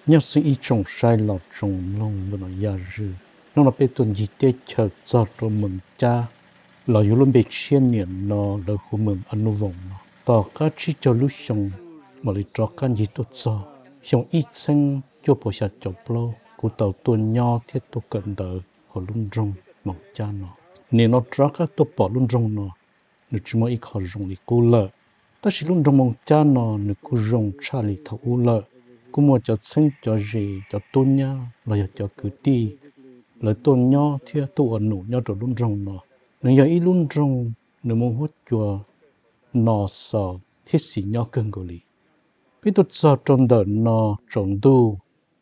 Nyob zoo ib tsoom saib los tsoom mloog ua no yaj zwm, hnub no peb tuaj ncig teb chaws txog rau Moos Cab, los yog lub npe tshiab niam no lawv hu Moos A Nus Voos no. Tom qab tsib caug lub xyoo mam li rov qab ncig tuaj txog. Xyoo ib txheeb cuaj puas xya caum plaub kuv tau tuaj nyob thiab tuaj kawm ntawv hauv lub nroog Moos Cab no. Nim no rov qab tuaj pom lub nroog no, nws tsis muaj ib qho zoo li qub lawm. Tab sis lub nroog Moos Cab no nws kuj zoo tshaj li thaum ub lawm. Kuj muaj cov txheeb cov ze, cov tub nyab los yog cov kwv tij, lawv tuaj nyob thiab tuaj ua num nyob rau lub nroog no. Nws yog ib lub nroog nws muaj huab cua no xos thiab xis nyob kawg nkaus li. Peb tuaj txog rau ntawm no tsaus ntuj,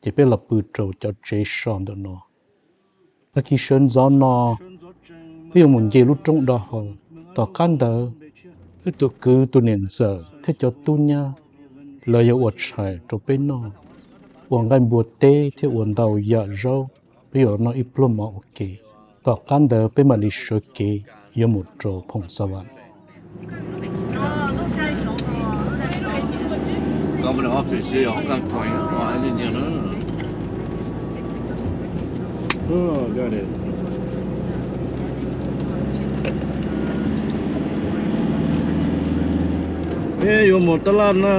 ces peb los pw rau cov tsev so ntawm no. Tag kis sawv ntxov no peb yuav mus nce lub roob do hau. Tom qab ntawd, wb tus kwv tus niam ntxawm thiab cov tub nyab, lawv yuav ua tshais rau peb noj, ua nqaij npua teb thiab ua ntau yam zaub. Peb yuav noj ib pluag mov ua ke. Tom qab ntawd peb mam li sawv kev yuav mus rau Phoos Xas Vas. Peb yuav mus tab laj na.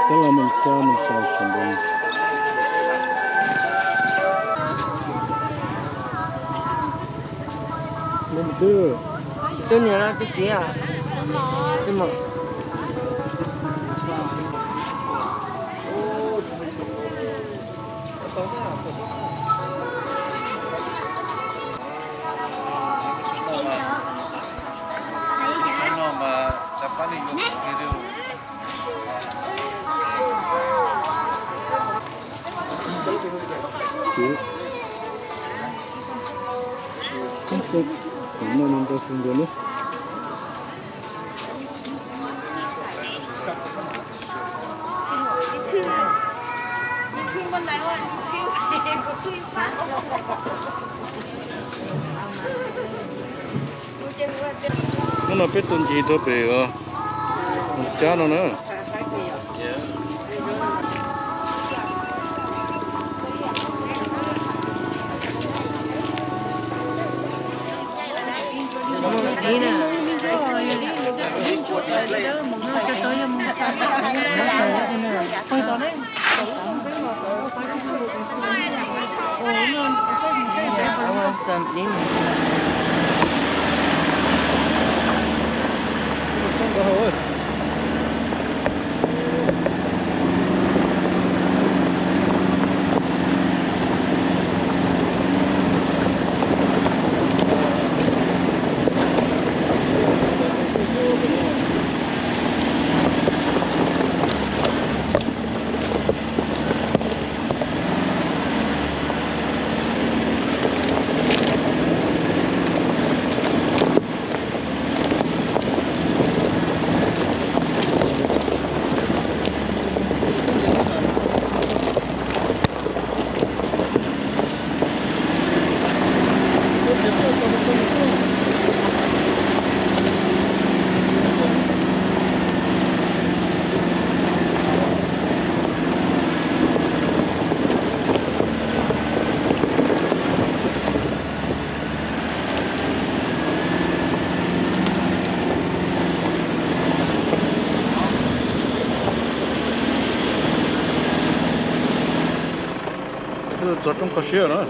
Tab laj Moos Cab, Moos Xas Vas. Tus niam los tus txiv? Tus mom. Hnub no peb tuaj ncig rau pem Moos Cab no na. Txog roob kho siab na.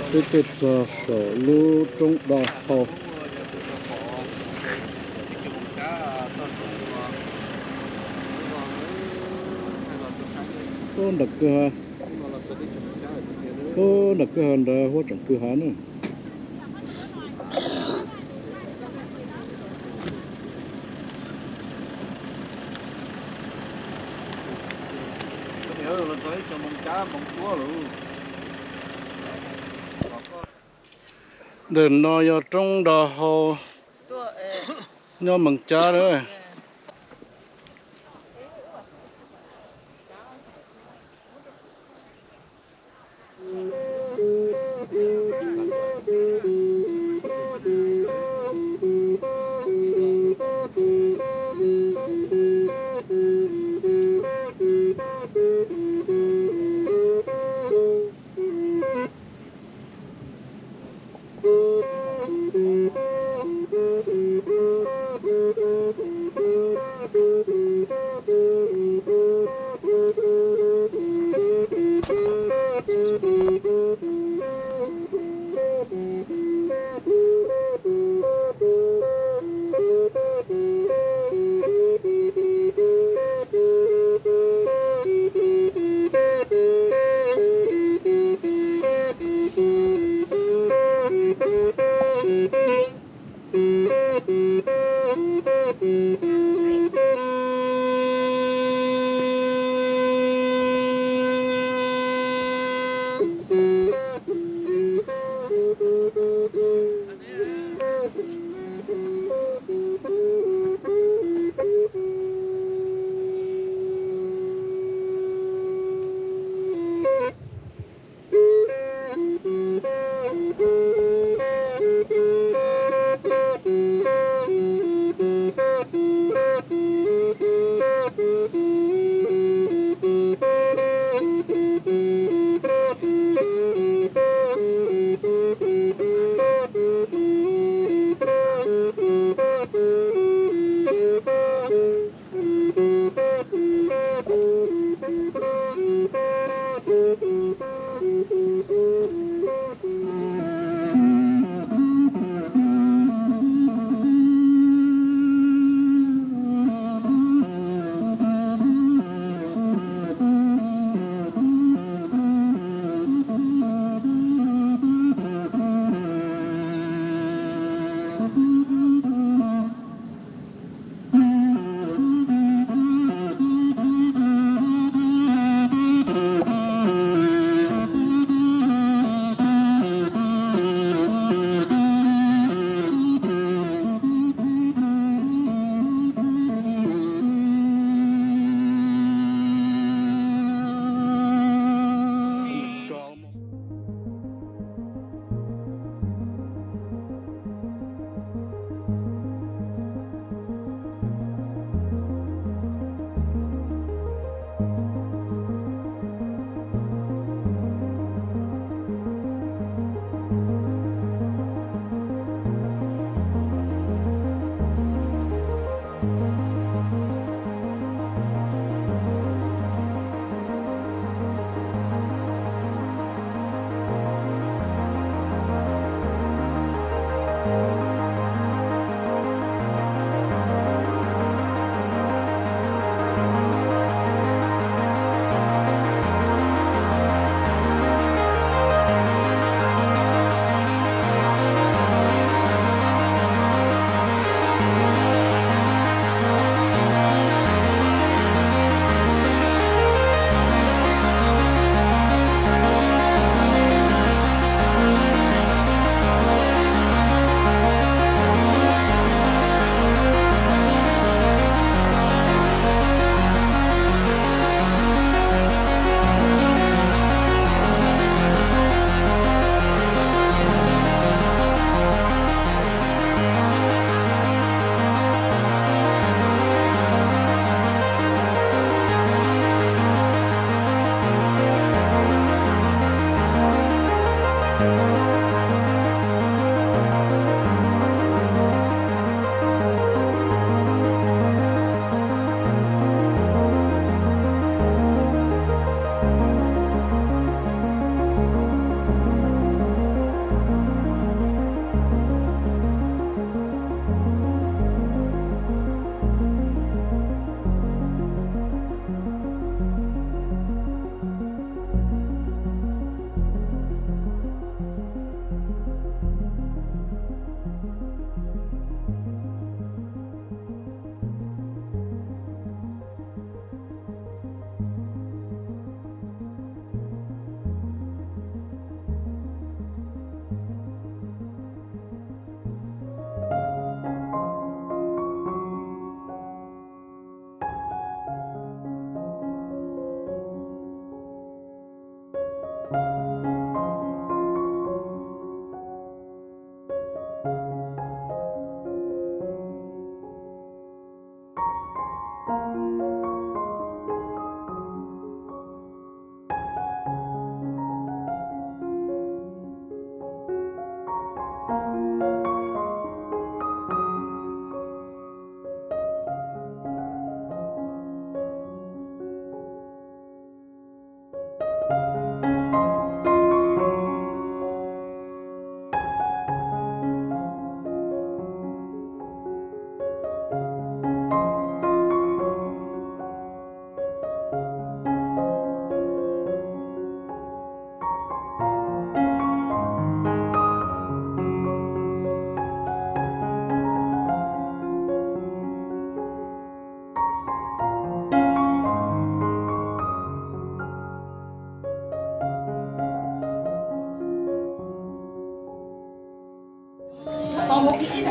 Twb tuaj txog saum lub roob do hau. Ub, nram kwj ha, ub, nram kwj ha nrad huab tseem kwj ha na. Ntawm no yog roob do hau nyob Moos Cab na.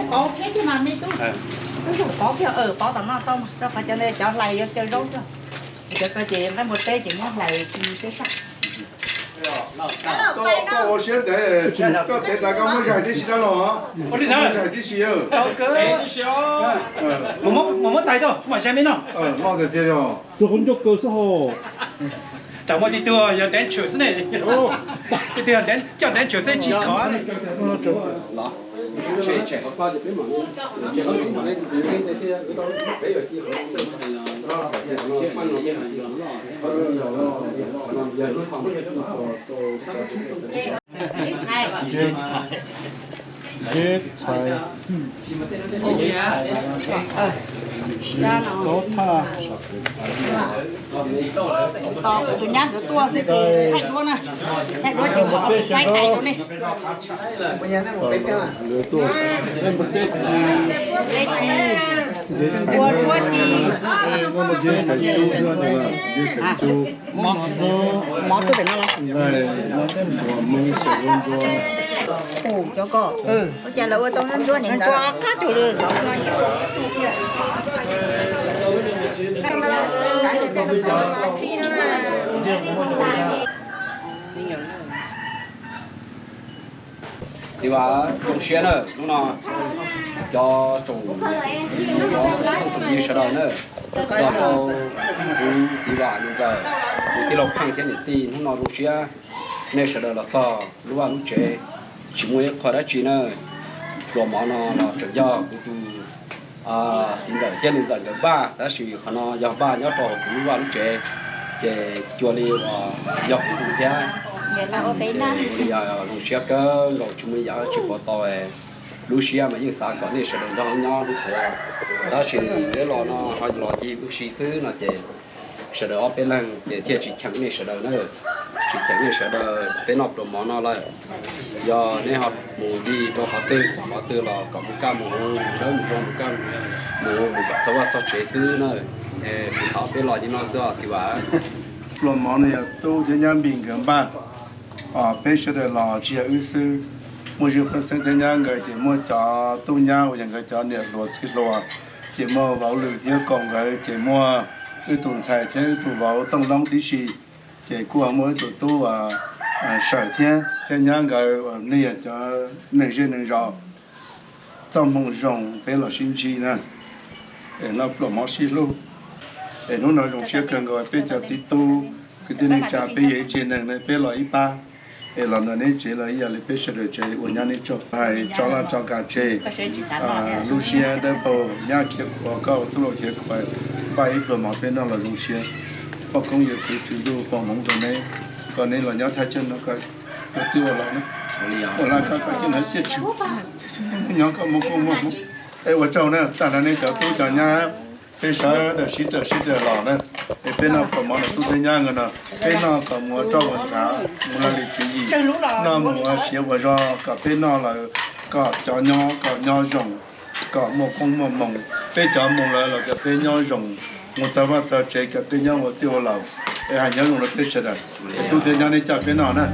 Pov thiab mas me tub, pov kiag, pov tom no tau mas rau qhov cov hlais yuav caw zaub cov ko ces nqaij npua teb ces muab hlais peb sab. Koj ua siab ntev, koj tev tas koj muab zais tib si dab los. Muab zais tib si. Mus muab tais tau, kuv mam zais me no. Moj tiag tiag yog. Txog qhov ncauj kaw xwb hos. Tam muaj tib tug yog ntev ntshwm xwb ne. Tib tug coj ntev ntshwm xwb tsis khov. Zeb txhais, zeb tob thaj. Tos kuv tus nyab nkawd tuaj xwb ces thaij duab na. Thaij duab ces kuv faib tais rau nej. Lwm tuaj, peb ci, ua tsuab ci, zeb txhais cub, zeb txhais cub. Mov twb pem no los? Ua cov ko, ua cas lawv ua tau ntsuab ntsuab niam ntxawm. Txiv Vam, zoo siab na, hnub no cov tsoom, cov tsoom phooj tsoom ywg sawv daws na, los rau kuv Txiv Vam niam ntxawm, kuv tij laug Pheej thiab niam tij, hnub no zoo siab nej sawv daws los txog lub vaj lub tsev, tsis muaj ib qho dab tsi na. Pluas mov no los tseem yog kuv tus txiv ntxawm thiab niam ntxawm nkawd npaj, tab sis qhov no yog npaj nyob rau kuv lub vaj lub tsev, ces cuag li yog kuv tus thiab. Zoo siab kawg nkaus tsis muaj ib yam tsis pom tau, lub siab mas yeej xav kom nej sawv daws nrog lub nyob lub qhuav, tab sis peb los no ho los yig ub si xwb no ces sawv daws ob peb leeg ces thiaj tsis cheem nej sawv daws na. Tsis cheem nej sawv daws, peb noj pluas mov no lawm, yog nej ho mus dig rau qhov twg txog qhov twg los kom mus kaj mus hu, sawv mus zoo mus kaj mus hu, mus kom txog vaj txog tsev xwb na. Kuv thov peb los li no xwb os txiv Vam. Pluas mov no yog tub thiab nyab Npis nkawd npaj. Peb sawv daws los tsis yog wb xwb, muaj Zwj Paj Xeeb thiab nyab nkawd, ces muaj cov tub nyab uas yog nkawd cov niam hluas txiv hluas, ces muaj vauv Lwm thiab Kaus nkawd, ces muaj wb tus ntxhais thiab wb tus vauv Tooj Loob tib si, ces kuj muaj wb tus tub Sawm thiab, thiab nyab nkawd uas nej yog cov neeg zej neeg zos. Txoj hmoo zoo peb los sib ntsib na, es noj pluas mov sib hlub. Es hnub no zoo siab kawg nkaus peb cov txiv tub kwv tij neej tsa peb yog ib tsev neeg ne peb los ib pab, es los ntawm neb tsev los ib yam li peb sawv daws tsev ua nyab neb tsaug. Hais tso laj tso kam tseg, lub siab dawb paug nyab Khiav Khuav, koj ua tub laus Khiav Khuav, npaj ib pluas mov peb noj los zoo siab. Poj koob yawm txwv Tswv Ntuj foom hmoov rau neb, kom neb los nyob thaj chaw no kom ua txij ua laus, ua laj koj koj cia hnov ciaj tshwm, nyob kom muaj koob muaj hmoov. Es ua tsaug na, tag nrho nej cov tub cov nyab, peb sawv daws sib raws sib raws los na, es peb noj pluas mov no tub thiab nyab nkawd no, peb noj kom mus ua roj ua ntxhav mus raws li tswv yim, noj mus ua siav ua zog kom peb noj lawm kom cov nyob kom nyob zoo, kom muaj koob muaj hmoov. Peb cov mus lawm los kom peb nyob zoo, mus txog vaj txog tsev kom peb nyob ua txij ua laus. Es hais nyob zoo rau peb sawv daws, es tub thiab nyab neb coj peb noj na.